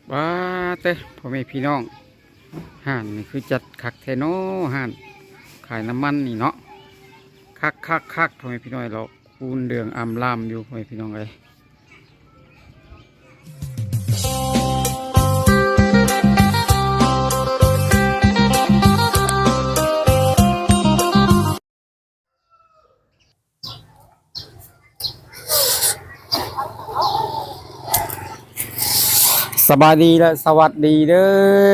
ว้าเต้ พ่อแม่พี่น้อง ห้านนี่คือจัดคักแท้น้อ ห้านขายน้ำมันนี่เนาะ คักคักคัก พ่อแม่พี่น้อง ดอกคูณเหลืองอำลามอยู่ พ่อแม่พี่น้องเอ้ย สบายดีและสวัสดีเด้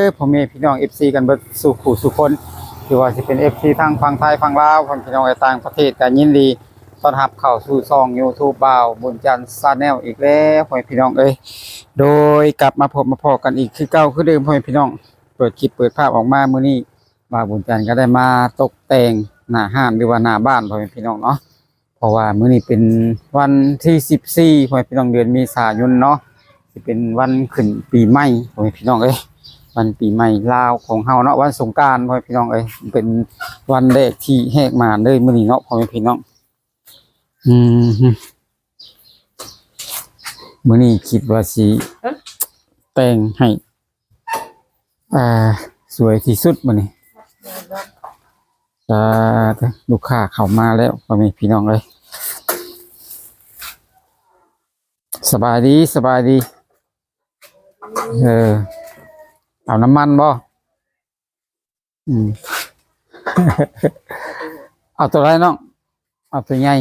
อ พ่อแม่พี่น้อง เอฟซี กันเบิดสู่ผู้สู่คน ที่ว่าสิเป็น เอฟซี ทางฝั่งไทยฝั่งลาว พ่อแม่พี่น้องในต่างประเทศ ก็ยินดีต้อนรับเข้าสู่ช่อง YouTube บ่าวบุญจันทร์ Channel อีกแล้ว พ่อแม่พี่น้องเอ้ย โดยกลับมาพบมาพ้อกันอีกคือเก่าคือเดิม พ่อแม่พี่น้อง เปิดคลิปเปิดภาพออกมามื้อนี้ บ่าวบุญจันทร์ก็ได้มาตกแต่งหน้าห้านหรือว่าหน้าบ้าน พ่อแม่พี่น้องเนาะ เพราะว่ามื้อนี้เป็นวันที่สิบสี่ พ่อแม่พี่น้อง เดือนเมษายนเนาะ สิเป็นวันขึ้นปีใหม่ พ่อแม่พี่น้องเอ้ย วันปีใหม่ลาวของเฮาเนาะ วันสงกรานต์ พ่อแม่พี่น้องเอ้ย เป็นวันแรกที่แหกหมานเลยมื้อนี้เนาะ พ่อแม่พี่น้อง อืม มื้อนี้คิดว่าสิ ฮะ แต่งให้ อ่า สวยที่สุดมื้อนี้ สาธุ ลูกค้าเข้ามาแล้ว พ่อแม่พี่น้องเอ้ย สบายดี สบายดี เออ เอาน้ำมันบ่ อืม เอาตัวใดน้อง เอาตัวใหญ่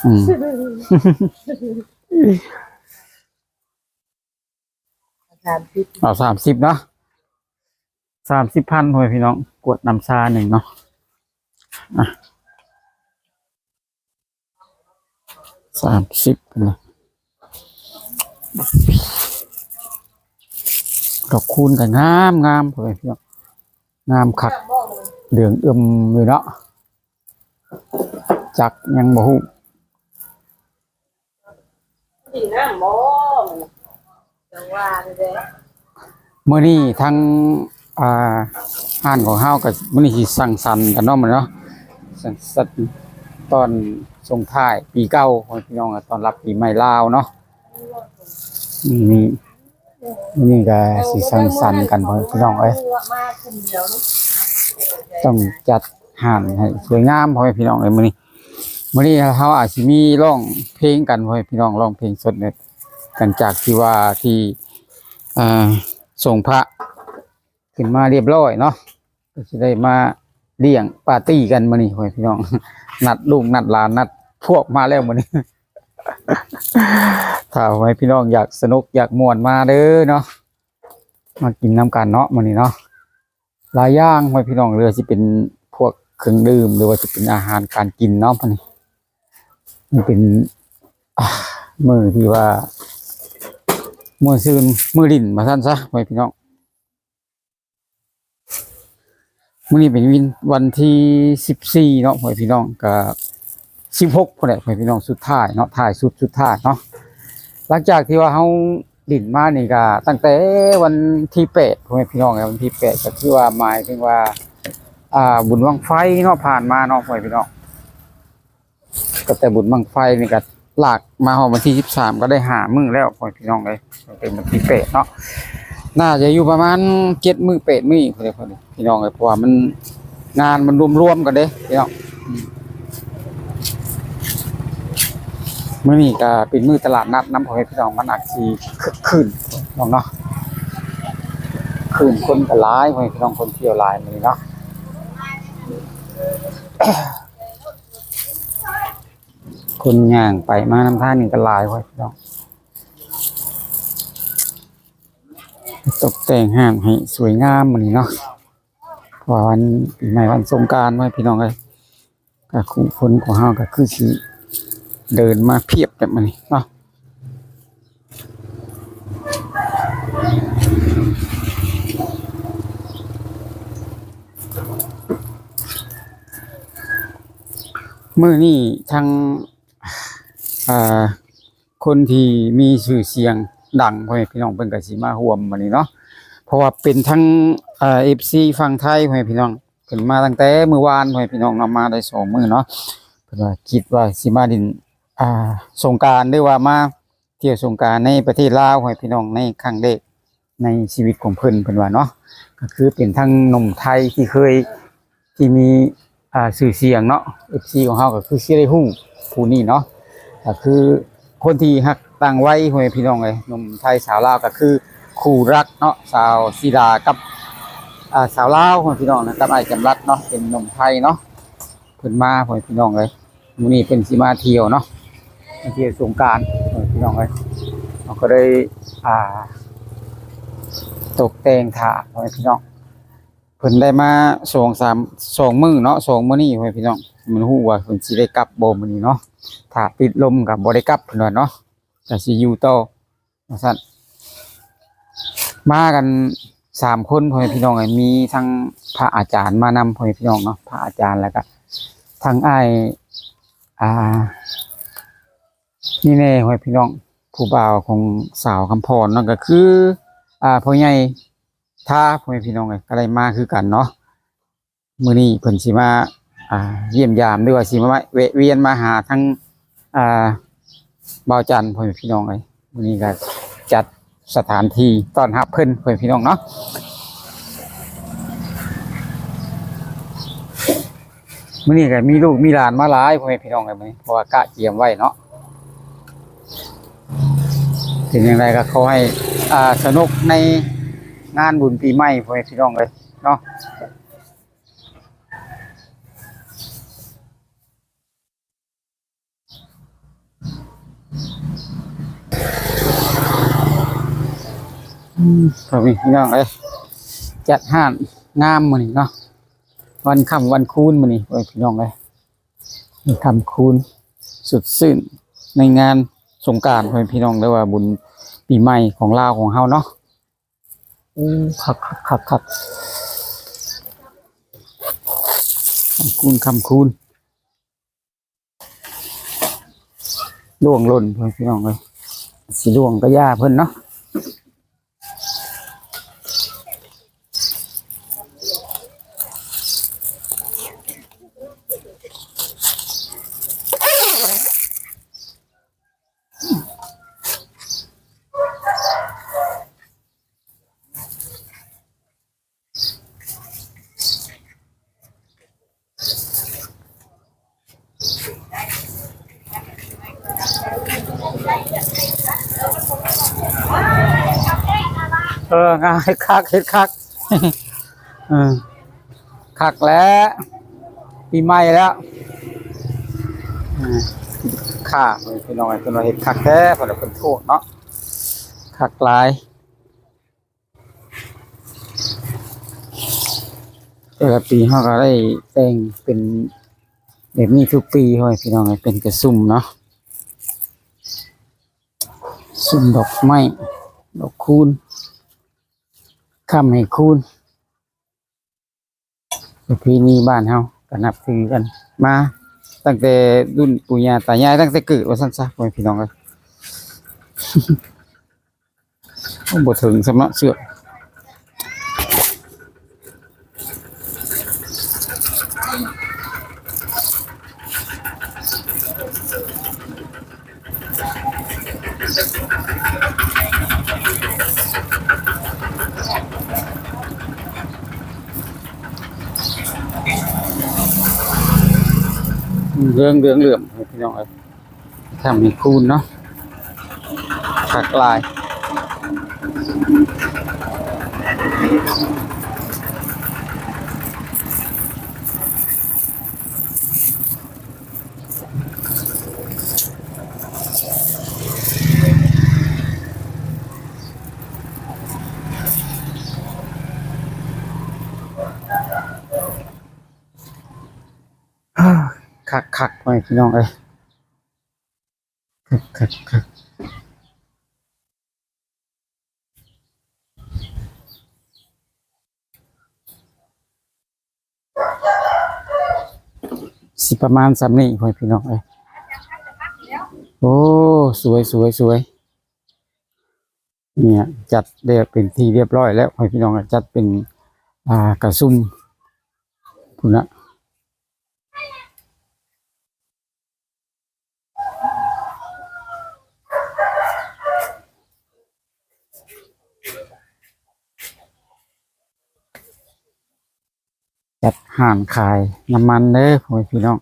อืม เอาสามสิบ เอาสามสิบเนาะ สามสิบพัน พ่อแม่พี่น้อง กวดน้ำชาหนึ่งเนาะ อ่ะ สามสิบนะ ดอกคูณก็งามงาม พ่อแม่พี่น้อง งามคัก เหลืองอึมอยู่เนาะ จักยังบ่ฮู้ กินน้ำบ่ จังว่าเด้ มื้อนี้ทาง อ่า ห้านของเฮาก็มื้อนี้สิสังสรรค์กันเนาะ มื้อนี้เนาะ สังสรรค์ต้อนส่งท้ายปีเก่า พ่อแม่พี่น้อง ต้อนรับปีใหม่ลาวเนาะ นี่ มื้อนี้ก็สิสังสรรค์กัน พ่อแม่พี่น้องเอ้ย ต้องจัดห้านให้สวยงาม พ่อแม่พี่น้องเอ้ย มื้อนี้ มื้อนี้เฮาอาจสิมีร้องเพลงกัน พ่อแม่พี่น้อง ร้องเพลงสดเนี่ย หลังจากที่ว่าที่ อ่า ส่งพระขึ้นมาเรียบร้อยเนาะ ก็สิได้มาเลี้ยงปาร์ตี้กันมื้อนี้ พ่อแม่พี่น้อง นัดลูกนัดหลานนัดพวกมาแล้วมื้อนี้ ถ้าพ่อแม่พี่น้องอยากสนุกอยากม่วนมาเด้อเนาะ มากินนำกันเนาะมื้อนี้เนาะ หลายอย่าง พ่อแม่พี่น้อง หรือว่าสิเป็นพวกเครื่องดื่ม หรือว่าสิเป็นอาหารการกินเนาะ มื้อนี้ มันเป็น อ่า มื้อที่ว่าม่วนซื่น มื้อหลิ้นว่าซั่นซะ พ่อแม่พี่น้อง มื้อนี้เป็นวิน วันที่สิบสี่เนาะ พ่อแม่พี่น้อง ก็สิบหกพุ้นแหละ พ่อแม่พี่น้อง สุดท้ายเนาะ ท้ายสุด สุดท้ายเนาะ หลังจากที่ว่าเฮาหลิ้นมานี่ก็ตั้งแต่วันที่แปด พ่อแม่พี่น้อง วันที่แปด ก็คือว่าหมายถึงว่า อ่า บุญบั้งไฟเนาะ ผ่านมาเนาะ พ่อแม่พี่น้อง ก็แต่บุญบั้งไฟนี่ก็ลากมาฮอดวันที่สิบสาม ก็ได้ห้ามื้อแล้ว พ่อแม่พี่น้องเอ้ย เป็นวันที่แปดเนาะ น่าจะอยู่ประมาณเจ็ดมื้อแปดมื้อพุ้นแหละ พี่น้องเอ้ย เพราะว่ามัน งานมันรวมๆกันเด้พี่น้อง อืม มื้อนี้ก็เป็นมื้อตลาดนัดนำ พ่อแม่พี่น้อง มันอาจสิคึกคื้นเนาะ เนาะ คืนคนก็หลาย พ่อแม่พี่น้อง คนเที่ยวหลายมื้อนี้เนาะ คนย่างไปมานำทางนี้ก็หลาย พ่อแม่พี่น้อง ตกแต่งห้านให้สวยงามมื้อนี้เนาะ เพราะว่าวันปีใหม่วันสงกรานต์ พ่อแม่พี่น้องเอ้ย ก็คู่คนของเฮาก็คือสิเดินมาเพียบแบบมื้อนี้เนาะ มื้อนี้ทาง อ่า คนที่มีชื่อเสียงดัง พ่อแม่พี่น้อง เพิ่นก็สิมาร่วมมื้อนี้เนาะ เพราะว่าเป็นทั้ง อ่า เอฟซี ฝั่งไทย พ่อแม่พี่น้อง เพิ่นมาตั้งแต่มื้อวาน พ่อแม่พี่น้องเนาะ มาได้สองมื้อเนาะ เพิ่นว่าคิดว่าสิมาเล่น อ่า สงกรานต์ หรือว่ามา ທ່ຽວສົງການໃນປະເທດລາວ ໃຫ້ພີ່ນ້ອງໃນຄັ້ງແລກໃນຊີວິດຂອງເພິ່ນ ເພິ່ນວ່າເນາະ. ກໍຄືເປັນທັງໜຸ່ມໄທທີ່ເຄີຍ ທີ່ມີ ອ່າ ຊື່ສຽງເນາະ ເອັຟຊີຂອງເຮົາກໍຄືຊິໄດ້ຮູ້ຜູ້ນີ້ເນາະ ກໍຄືຄົນທີ່ຮັກຕ່າງໄວ ພໍ່ແມ່ພີ່ນ້ອງເອີຍ. ໜຸ່ມໄທສາວລາວກໍຄືຄູ່ຮັກເນາະ ສາວສີດາກັບ ອ່າ ສາວລາວ ພໍ່ແມ່ພີ່ນ້ອງນະ ກັບອ້າຍຈຳລັດເນາະ ເປັນໜຸ່ມໄທເນາະ. ເພິ່ນມາ ພໍ່ແມ່ພີ່ນ້ອງເອີຍ ມື້ນີ້ເພິ່ນຊິມາທ່ຽວເນາະ ມາທ່ຽວສົງການ ພໍ່ແມ່ພີ່ນ້ອງເອີຍ. ເຮົາກໍໄດ້ ອ່າ ຕົກແຕ່ງຖ້າ ພໍ່ແມ່ພີ່ນ້ອງ ເພິ່ນໄດ້ມາສອງສາມ ສອງມື້ເນາະ ສອງມື້ນີ້ ພໍ່ແມ່ພີ່ນ້ອງ ມັນຮູ້ວ່າເພິ່ນຊິໄດ້ກັບບໍ່ມື້ນີ້ເນາະ. ຖ້າຕິດລົມກໍບໍ່ໄດ້ກັບ ເພິ່ນວ່າເນາະ ກໍຊິຢູ່ຕໍ່ ວ່າຊັ້ນ. ມາກັນສາມຄົນ ພໍ່ແມ່ພີ່ນ້ອງເອີຍ ມີທັງພະອາຈານມານຳ ພໍ່ແມ່ພີ່ນ້ອງເນາະ ພະອາຈານ ແລ້ວກະທັງອ້າຍ ອ່າ ນີ້ແດ່ ພໍ່ແມ່ພີ່ນ້ອງ ຜູ້ບ່າວຂອງສາວຄຳພອນເນາະ ກໍຄື ອ່າ ພໍ່ໃຫຍ່ທາ ພໍ່ແມ່ພີ່ນ້ອງເອີຍ ກໍໄດ້ມາຄືກັນເນາະ. ມື້ນີ້ເພິ່ນຊິມາ ອ່າ ຢ້ຽມຢາມ ຫຼືວ່າຊິມາແວະວຽນມາຫາທາງ ອ່າ ບ່າວຈັນ ພໍ່ແມ່ພີ່ນ້ອງເອີຍ. ມື້ນີ້ກໍຈັດສະຖານທີ່ຕ້ອນຮັບເພິ່ນ ພໍ່ແມ່ພີ່ນ້ອງເນາະ. ມື້ນີ້ກໍມີລູກມີຫຼານມາຫຼາຍ ພໍ່ແມ່ພີ່ນ້ອງເອີຍ ມື້ນີ້ ເພາະວ່າກະກຽມໄວ້ເນາະ. ເປັນຈັ່ງໃດກໍຂໍໃຫ້ ອ່າ ສະໜຸກໃນງານບຸນປີໃໝ່ ພໍ່ແມ່ພີ່ນ້ອງເອີຍເນາະ. ອືມ ພໍ່ແມ່ພີ່ນ້ອງເອີຍ ຈັດຮ້ານງາມມື້ນີ້ເນາະ ວັນຄ່ຳວັນຄູນມື້ນີ້ ພໍ່ແມ່ພີ່ນ້ອງເອີຍ ຄ່ຳຄູນສົດຊື່ນໃນງານສົງການ ພໍ່ແມ່ພີ່ນ້ອງ ຫຼືວ່າບຸນປີໃໝ່ຂອງລາວຂອງເຮົາເນາະ. ໂອ້ ຄັກໆໆໆ ຄ່ຳຄູນ ຄ່ຳຄູນ ລ່ວງຫຼົ່ນ ພີ່ນ້ອງເອີຍ ຊິລ່ວງກໍຢ່າເພິ່ນເນາະ. ເອີ ງາມ ເຮັດຄັກ ເຮັດຄັກ ເອີ ຄັກແລ້ວ ປີໃໝ່ແລ້ວ ເອີ ຄ່າ ພີ່ນ້ອງເອີຍ ເພິ່ນວ່າເຮັດຄັກແທ້ ເພິ່ນວ່າເພິ່ນໂທດເນາະ ຄັກຫຼາຍ. ແຕ່ລະປີເຮົາກໍໄດ້ແຕ່ງເປັນແບບນີ້ທຸກປີ ພໍ່ແມ່ພີ່ນ້ອງເອີຍ ເປັນກະຊຸມເນາະ ຊຸມດອກໄມ້ ດອກຄູນ ຄ້ຳໃຫ້ຄູນ ປະເພນີບ້ານເຮົາກໍນັບຖືກັນມາຕັ້ງແຕ່ລຸ້ນປູ່ຍ່າຕາຍາຍ ຕັ້ງແຕ່ເກີດວ່າຊັ້ນຊະ ພໍ່ແມ່ພີ່ນ້ອງເອີຍ. ບໍ່ເຖິງສ່ຳເນາະເຊືອກ ເຫຼືອງເຫຼືອງເຫຼື້ອມ ພີ່ນ້ອງເອີຍ. ທຳໃຫ້ຄູນເນາະ ຄັກຫຼາຍ. ຄັກໆ ພໍ່ແມ່ພີ່ນ້ອງເອີຍ. ຄັກໆໆ ຊິປະມານສ່ຳນີ້ ພໍ່ແມ່ພີ່ນ້ອງເອີຍ. ໂອ້ ສວຍໆໆ ເນຍ ຈັດແລ້ວເປັນທີ່ຮຽບຮ້ອຍແລ້ວ ພໍ່ແມ່ພີ່ນ້ອງ ຈັດເປັນ ອ່າ ກະຊຸມພຸ້ນນະ. ຮ້ານຂາຍນ້ຳມັນເດີ ພໍ່ແມ່ພີ່ນ້ອງ.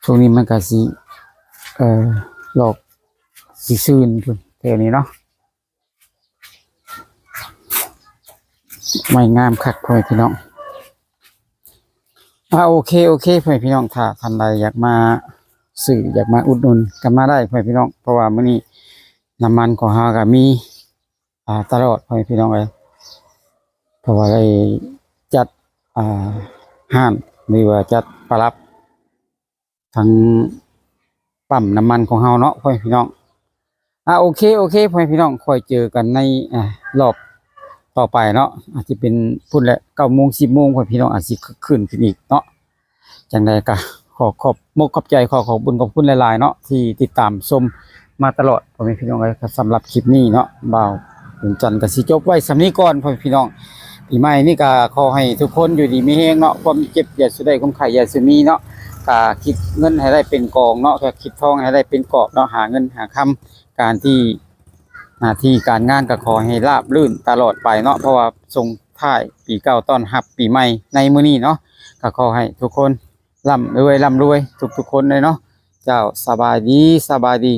ຊ່ວງນີ້ມັນກະຊິ ເອີ ຫຼອກຊິຊືນພຸ້ນແຖວນີ້ເນາະ. ໄມ້ງາມຄັກ ພໍ່ແມ່ພີ່ນ້ອງ. ອ່າ ໂອເຄ ໂອເຄ ພໍ່ແມ່ພີ່ນ້ອງ, ຖ້າທ່ານໃດຢາກມາຊື້ ຢາກມາອຸດໜູນ ກໍມາໄດ້ ພໍ່ແມ່ພີ່ນ້ອງ, ເພາະວ່າມື້ນີ້ນ້ຳມັນຂອງເຮົາກໍມີ ອ່າ ຕະຫຼອດ ພໍ່ແມ່ພີ່ນ້ອງເອີຍ, ເພາະວ່າໄດ້ຈັດ ອ່າ ຮ້ານ ຫຼືວ່າຈັດປະດັບ ທັງປ້ຳນ້ຳມັນຂອງເຮົາເນາະ ພໍ່ແມ່ພີ່ນ້ອງ. ອ່າ ໂອເຄ ໂອເຄ ພໍ່ແມ່ພີ່ນ້ອງ, ຄ່ອຍເຈີກັນໃນ ອ່າ ລອບຕໍ່ໄປເນາະ, ອາດຈະເປັນພຸ້ນແຫຼະ ເກົ້າໂມງ ສິບໂມງ ພໍ່ແມ່ພີ່ນ້ອງ, ອາດຊິຄຶກຄື້ນຂຶ້ນອີກເນາະ. ຈັ່ງໃດກໍຂໍຂອບມົກຂອບໃຈ ຂໍຂອບບຸນຂອບຄຸນຫຼາຍໆເນາະ ທີ່ຕິດຕາມຊົມມາຕະຫຼອດ ພໍ່ແມ່ພີ່ນ້ອງເອີຍ. ສຳລັບຄລິບນີ້ເນາະ ບ່າວບຸນຈັນກໍຊິຈົບໄວ້ສ່ຳນີ້ກ່ອນ ພໍ່ແມ່ພີ່ນ້ອງ. ປີໃໝ່ນີ້ກໍຂໍໃຫ້ທຸກຄົນຢູ່ດີມີແຮງເນາະ, ຄວາມເຈັບຢ່າສູ່ໄດ້ ຄວາມໄຂ້ຢ່າສູ່ມີເນາະ, ກໍຄິດເງິນໃຫ້ໄດ້ເປັນກອງເນາະ, ກໍຄິດທອງໃຫ້ໄດ້ເປັນກອບເນາະ, ຫາເງິນຫາຄຳ, ການທີ່ ໜ້າທີ່ການງານກໍຂໍໃຫ້ລາບລື່ນຕະຫຼອດໄປເນາະ, ເພາະວ່າສົ່ງທ້າຍປີເກົ່າຕ້ອນຮັບປີໃໝ່ໃນມື້ນີ້ເນາະ, ກໍຂໍໃຫ້ທຸກຄົນລ່ຳລວຍ ລ່ຳລວຍທຸກໆຄົນເລີຍເນາະ. ເຈົ້າ ສະບາຍດີ ສະບາຍດີ.